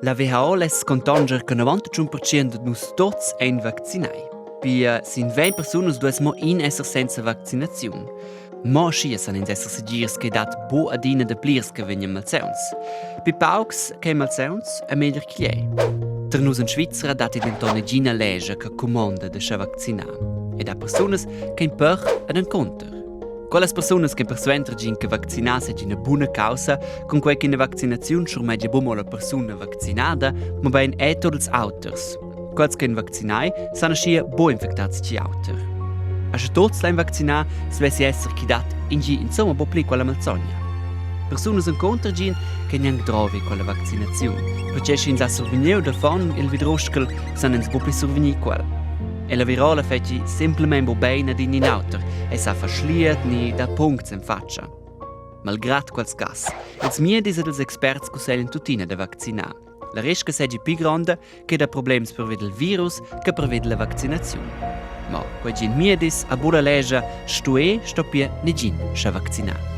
La WHO less contanger che 91% da nus tots ein vaccinai. Pia sin 20 persunas duess mo in esser senza vaccinaziun. Mo aschia san ins esser segirs che dat bu adina da plirs che vegnan malsauns. Pi paucs che malsauns è meglier ch'igl ei. Ter nus en Svizra datti denton negina lescha che cumonda da sche vaccinar. E da persunas che ein per ed encunter. Quellas persunas che persuenter gin che vaccinar seigi ina buna caussa, cunquei ch'ina vaccinaziun schurmegia buc mo la persuna vaccinada, mobein è tut ils auters. Quels che vaccinai san aschia buc infectats tgi auter. A sche tuts lein vaccinar, svessi esser ch'i dat in gi insomma buc pli quella malsogna. Persunas encontr gin che gnanc drovi quella vaccinaziun, perche sch'ins ha survegniu davon il vidruscal, san ins buc pli survegnir quel. E la virola fetgi semplamein buc bein ad in in auter e sa fa schliet ni da puncts en fatscha. Malgrad quels cass, ils miedis ed ils experts cusseglien tuttina da vaccinar. La resca seigi pli gronda che da problems pervi dal virus che pervi dalla vaccinaziun. Ma quei gin miedis a bulla legia stuer stoppia negin scha vaccinar.